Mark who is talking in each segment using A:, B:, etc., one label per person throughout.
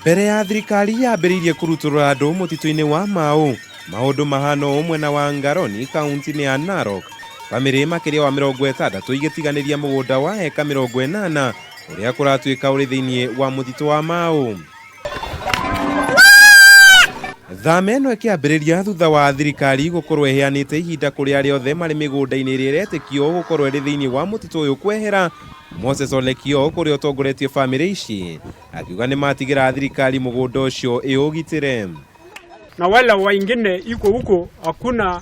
A: Mbere ya thirikari yambĩrĩirie kũrutũrũra andũ mũtitũ-inĩ wa Mau, maũndũ mahana ũũ mwena wa Ngaroni kaunti-inĩ ya Narok, bamĩrĩ makĩria wa 60 igĩtiganĩria mũgũnda wa eka 80 ũrĩa kũratuĩka ũrĩ thĩinĩ wa mũtitũ wa Mau. Thama ĩno ĩkĩambĩrĩria thutha wa thirikari gũkorwo ĩheanĩte ihinda kũrĩ arĩa othe marĩ mĩgũnda-inĩ ĩrĩa ĩretĩkio gũkorwo ĩrĩ thĩinĩ wa mũtitũ ũyũ kwehera. Moses Olekio kũrĩa ũtongoretie bamĩrĩ ici akiuga nĩ matigĩra thirikari mũgũnda ũcio ĩũgitĩre.
B: Na wale wengine iko huko hakuna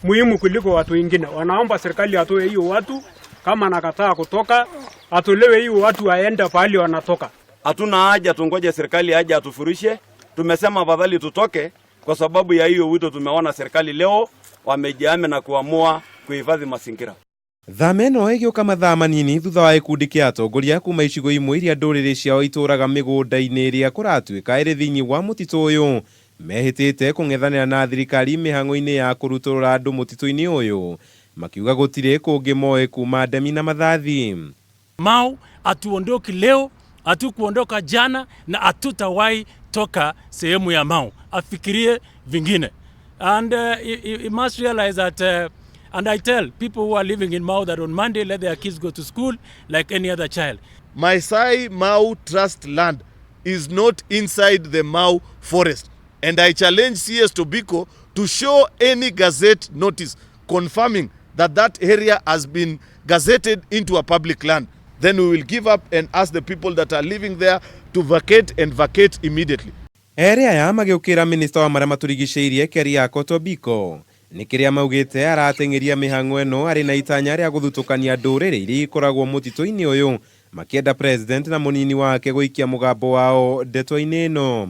B: muhimu kuliko watu wengine. Wanaomba serikali atoe hiyo watu, kama anakataa kutoka atolewe hiyo watu waende pahali wanatoka.
C: Hatuna haja tungoje serikali aje atufurushe. Tumesema afadhali tutoke kwa sababu ya hiyo wito. Tumeona serikali leo wamejihami na kuamua kuhifadhi mazingira.
A: Thama ĩno ĩgĩũka mathaa manini thutha wa gĩkundi kĩa atongoria kuma icigo imwe iria ndũrĩrĩ ciao itũraga mĩgũnda-inĩ ĩrĩa kũratuĩka ĩrĩ thĩinĩ wa mũtitũ ũyũ mehĩtĩte kũng'ethanĩra na thirikari mĩhang'o-inĩ ya kũrutũrũra andũ mũtitũ-inĩ ũyũ, makiuga gũtirĩ kũngĩ moĩ kuma ndemi na mathathi.
D: Mau hatuondoki leo, hatukuondoka jana na hatutawahi toka sehemu ya Mau. Afikirie vingine. And he must realize that and I tell people who are living in Mau that on Monday let their kids go to school like any other child.
E: Maasai Mau Trust land is not inside the Mau forest. And I challenge CS Tobiko to show any gazette notice confirming that that area has been gazetted into a public land. Then we will give up and ask the people that are living there to vacate and vacate immediately.
A: Erĩ aya magĩũkĩra minista wa marĩa matũrigicĩirie Keriako Tobiko nĩ kĩrĩa maugĩte arateng'eria mĩhang'o ĩno arĩ na itanya rĩa gũthutũkania ndũrĩrĩ iria ikoragwo mũtitũ-inĩ ũyũ, makĩenda president na mũnini wake gũikia mũgambo wao ndeto-inĩ ĩno.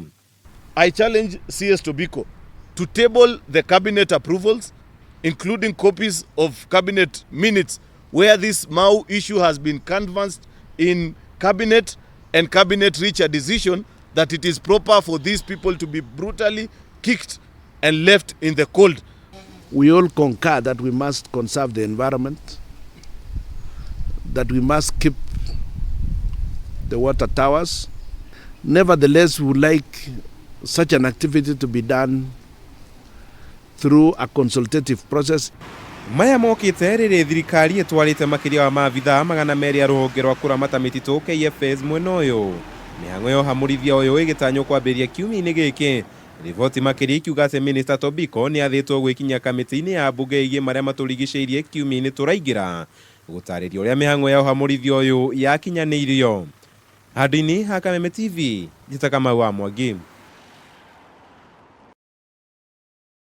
E: I challenge CS Tobiko to table the cabinet approvals, including copies of cabinet minutes where this Mau issue has been canvassed in cabinet and cabinet reached a decision that it is proper for these people to be brutally kicked and left in the cold.
F: We all concur that we must conserve the environment, that we must keep the water towers. Nevertheless, we would like such an activity to be done through a consultative process.
A: Maya mokĩte rĩrĩ thirikari ĩtwarĩte makĩria wa maabithaa 200 a rũhonge rwa kũramata mĩtitũ KFS mwena ũyũ, mĩhang'o ya ũhamũrithia ũyũ ĩgĩtanywo kwambĩrĩria kiumia-inĩ gĩkĩ. Riboti makĩria ikiuga atĩ minista Tobiko nĩ athĩtwo gwĩkinyia kamĩtĩ-inĩ ya mbunge ĩgiĩ marĩa matũrigicĩirie kiumia-inĩ tũraingĩra gũtarĩria ũrĩa mĩhang'o ya ũhamũrithia ũyũ yakinyanĩirio. Handũ-inĩ ha Kameme TV, njĩta Kamau wa Mwangi.